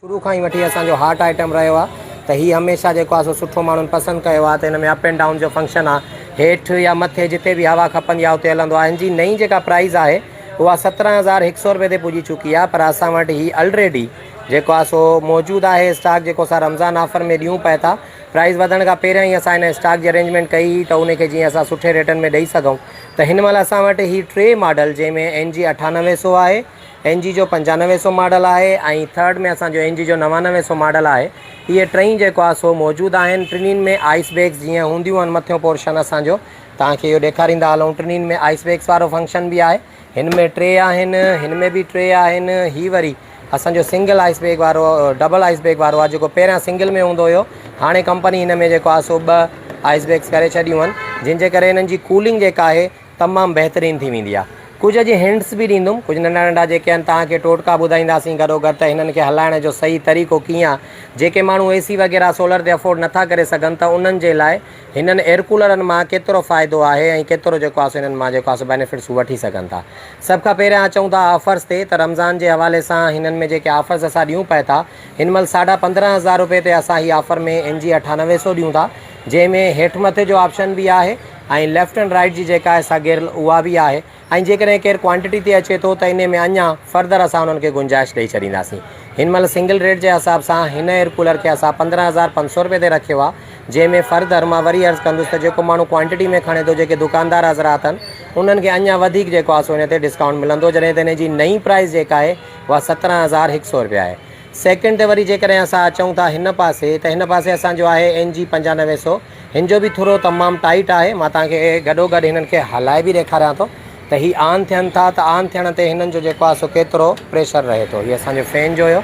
شروع کان ئي وٺي اسان جو هاٽ آئٽم رهيو آهي ته هي هميشه جيڪو آهي سو سٺو ماڻهن پسند ڪيو آهي ته هن ۾ اپ اينڊ ڊائون جو فنڪشن آهي هيٺ يا مٿي جتي به هوا کپندي آهي اتي هلندو آهي هن جي نئين جيڪا پرائز آهي اها 17100 روپئي تي پڄي چڪي آهي پر اسان وٽ هي الريڊي جيڪو آهي سو موجود آهي اسٽاڪ جيڪو اسان رمضان آفر ۾ ڏيون پئي ٿا پرائز وڌڻ کان پهريان ئي اسان هن اسٽاڪ جي ارينجمينٽ ڪئي هئي ته ان کي جيئن اسان سٺي ريٽن ۾ ڏئي سگهون ته هن مهل اسان وٽ هي ٽي ماڊل جنهن ۾ اين جي اٺانوي سو آهي اين جي جو پنجانوي سو ماڊل آهي ۽ ٿرڊ ۾ اسان جو اين جي جو نوانوي سو ماڊل آهي اهي ٽئي جيڪو آهي سو موجود آهن ٽنهين ۾ آئس بيگس جيئن هونديون آهن مٿيون پورشن اسان جو توهان کي اهو ڏيکاريندا هلون ٽنهين ۾ آئس بيگس وارو فنڪشن به آهي هن ۾ ٽي آهن هن ۾ به ٽي آهن هي وري اسان جو سنگل آئس بيگ وارو ڊبل آئس بيگ وارو آهي جيڪو پهريان سنگل ۾ هوندو هيو هاڻي ڪمپني هن ۾ جيڪو آهي سو ٻه آئس بيگس ڪري ڇڏيون آهن جن جي ڪري هنن جي ڪولنگ جيڪا آهي تمام بهترين ٿي ويندي آهي. ڪجهه اڄ هنٽس به ڏيندم، ڪجهه ننڍا ننڍا جيڪي آهن توهان کي ٽوٽڪا ٻڌائينداسين گڏوگڏ ته هنن کي هلائڻ جو صحيح طريقو ڪيئن آهي. جيڪي ماڻهو اي سي وغيره سولر تي افورڊ نٿا ڪري سگهن ته انهن جي لاء هنن ايئرڪولرن مان ڪيترو فائدو آهي ۽ ڪيترو جيڪو آهي سو هنن مان جيڪو آهي سو بينيفٽس هو وٺي سگهن ٿا. سڀ کان پهريان اچون ٿا آفرز تي ته رمضان جي حوالي سان هنن ۾ جيڪي آفرز اسان ڏيون پئي ٿا هن مهل ساڍا 15 هزار روپئي تي اسان هي آفر ۾ اين جي اٺانوي سو ڏيون ٿا جنهن ۾ هيٺ مٿي جو آپشن به آهي ۽ ليفٽ اينڊ رائيٽ جي جيڪا آهي سا گرل اها به آهي ۽ جيڪڏهن ڪير ڪوانٽٽي تي اچي ٿو ته انهي ۾ اڃا فردر اسان انهن کي گنجائش ڏئي ڇڏينداسين. هن مهل سنگل ريٽ جي حساب سان هن ايئر ڪولر کي اسان 15500 روپئي تي رکيو آهي جنهن ۾ فردر مان وري عرض ڪندس ته جيڪو ماڻهو ڪوانٽٽي ۾ کڻي ٿو جيڪي دڪاندار حضرات آهن انهن کي اڃا وڌيڪ جيڪو آهي سو ان تي ڊسڪائونٽ ملندو جڏهن ته ان جي نئين پرائس جيڪا آهي اها 17100 روپيا آهي. سيڪنڊ تي وري جيڪڏهن اسان اچون ٿا هن پاسي ته هن پاسي اسان جو آهي اين جي پنجانوي سو هن جو به ٿورو تمام ٽائيٽ آهي مان توهان کي گڏو گڏ هنن کي هلائي به ڏيکاريان ٿو ته هي آن ٿين ٿا ته آن ٿيڻ تي هنن جو جيڪو آهي سو ڪيترو پريشر رهي ٿو هي اسان جو فين جو هيو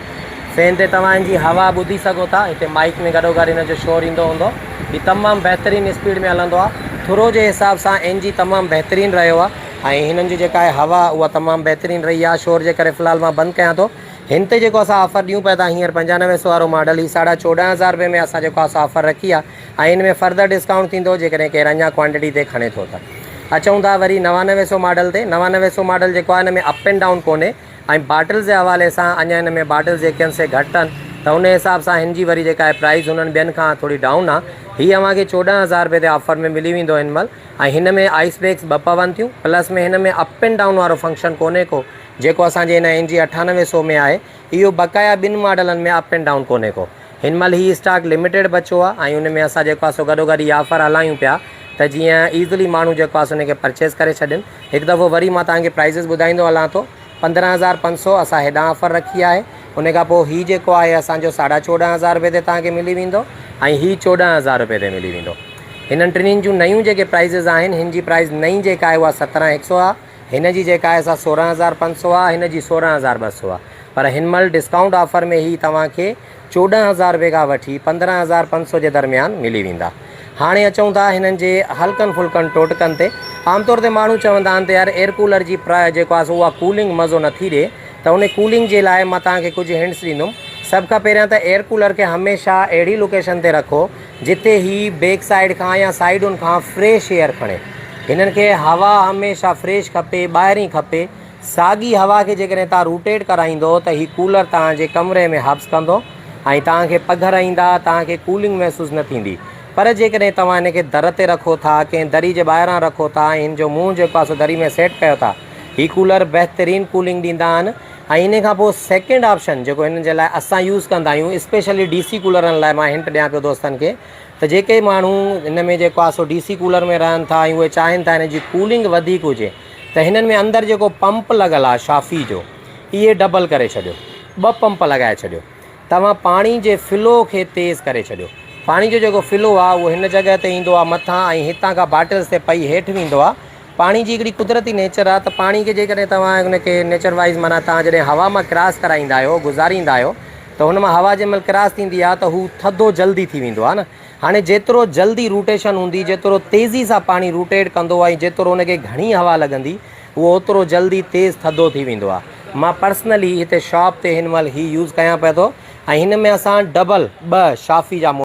فين تي توهان هن جي هوا ٻڌي سگهو ٿا هتي مائيڪ ۾ گڏو گڏ هن جو شور ايندو هوندو هي تمام بهترين اسپيڊ ۾ هلندو آهي ٿرو جي حساب سان اين جي تمام بهترين رهيو آهي ۽ هنن جي جيڪا آهي هوا اها تمام بهترين رهي آهي شور جي ڪري في الحال مان بند ڪيان ٿو هن تي جيڪو اسان آفر ڏيون پيا ٿا هينئر پنجانوي سو وارو ماڊل هي ساڍا 14 هزار روپين ۾ اسان جيڪو آهي سو آفر رکي آهي ۽ ان ۾ فردر ڊسڪائونٽ ٿيندو جيڪڏهن ڪير اڃا ڪوانٽٽي تي کڻي ٿو ته. اچون ٿا وري نوانوي سو ماڊل تي نوانوي سو ماڊل جيڪو آهي ان ۾ اپ اينڊ ڊائون ڪونهي ۽ باٽلز جي حوالي سان اڃا ان ۾ باٽلز جيڪي آهن سي گهٽ آهن ته ان حساب سان هن جي وري جيڪا آهي پرائز انهن ٻين کان ٿوري ڊائون آهي هي اوهان کي 14 هزار روپين تي آفر ۾ ملي ويندو هن مهل ۽ هن ۾ آئس بيگس ٻه پون ٿيون پلس ۾ هن ۾ اپ اينڊ ڊائون وارو فنڪشن ڪونهي ڪو جيڪو اسان جي هن اين جي اٺانوي سو ۾ آهي اهو بقايا ٻن ماڊلن ۾ اپ اينڊ ڊائون ڪونهي ڪو. هن مهل هي اسٽاڪ لميٽيڊ بچو آهي ۽ ان ۾ اسان جيڪو آهي سو گڏو گڏ هي آفر هلايون پيا ته جيئن ايزلي ماڻهو جيڪو آهي سو ان کي پرچيز ڪري ڇڏين. هڪ دفعو وري مان توهان کي پرائزز ٻڌائيندو هلان ٿو. 15500 اسان هيڏانهن آفر رکي آهي. ان کان پوء هي جيڪو آهي اسان جو ساڍا 14 هزار روپئي تي توهان کي ملي ويندو ۽ هي 14 هزار روپئي تي ملي ويندو. هنن ٽنهين جون نيون جيڪي پرائزز آهن هن جي پرائز نئين جيڪا آهي اها سترهن هڪ سو آهي. هن جي جيڪا آهي سا 16500 آ هن جي 16200 آ پر هن مهل ڊسڪائونٽ آفر ۾ هي توهان کي 14 هزار روپيه کان وٺي 15500 جي درميان ملي ويندا. هاڻي اچون ٿا هنن جي هلڪن ڦلڪن ٽوٽڪن تي. عام طور تي ماڻهو چوندا آهن ته يار ايئر ڪولر جي پرا جيڪو آهي سو اها ڪولنگ مزو نٿي ڏي ته ان ڪولنگ جي لاء مان توهان کي ڪجهه هنٽس ڏيندم. سڀ کان پهريان ته ايئر ڪولر کي هميشه اهڙي لوڪيشن تي رکو جتي هي بيڪ سائيڊ کان يا سائيڊن کان فريش ايئر کڻي. هنن کي هوا هميشه فريش کپي، ٻاهرين کپي. ساڳي هوا کي جيڪڏهن توهان روٽيٽ ڪرائيندو ته هي ڪولر توهان جي ڪمري ۾ حبس ڪندو ۽ توهان کي پگهر ايندا، توهان کي ڪولنگ محسوس نه ٿيندي. پر جيڪڏهن توهان هن کي در تي رکو ٿا، ڪنهن دري جي ٻاهران رکو ٿا ۽ هن جو منهن جيڪو آهي سو دري ۾ سيٽ ڪيو ٿا، هي ڪولر بهترين ڪولنگ ڏيندا آهن ۽ انهي کان پوء سيڪنڊ آپشن جيڪو هنن جي لاء اسان يوز ڪندا آهيون اسپيشلي ڊي سي ڪولرن لاء مان هنٽ ڏيان پيو دوستن کي ته جيڪي ماڻهو هن ۾ جيڪو آهي سو ڊي سي ڪولر ۾ رهن ٿا ۽ اهي چاهين ٿا هن جي ڪولنگ وڌيڪ هجي ته هنن ۾ اندر جيڪو پمپ لڳل آهي شافي جو اهي ڊبل ڪري ڇڏيو ٻه پمپ لڳائي ڇڏيو توهان پاڻي جي فلو کي تيز ڪري ڇڏيو پاڻي جو جيڪو فلو آهي اهو هن جڳهه تي ايندو آهي مٿان ۽ هتان کان باٽلز تي پئي هيٺ ويندو آهي پاڻي جي هڪڙي قدرتي نيچر آهي ته پاڻي کي جيڪڏهن توهان ان کي نيچر وائيز معنيٰ توهان جڏهن هوا مان ڪراس ڪرائيندا آهيو گذاريندا آهيو ته هن مان هوا جنهن مهل ڪراس ٿيندي آهي ته هو ٿڌو جلدي ٿي ويندو آهي نه هاڻي جيترو جلدي روٽيشن هوندي جيترو تيزي سان پاڻي روٽيٽ ڪندو ۽ جيترو ان کي گهڻي هوا لڳندي اهو اوترو جلدي تيز ٿڌو ٿي ويندو آهي مان پرسنلي هتي شاپ تي هن مهل هي يوز ڪيان پيو ٿو ۽ هن ۾ اسان ڊبل ٻه شافي جا.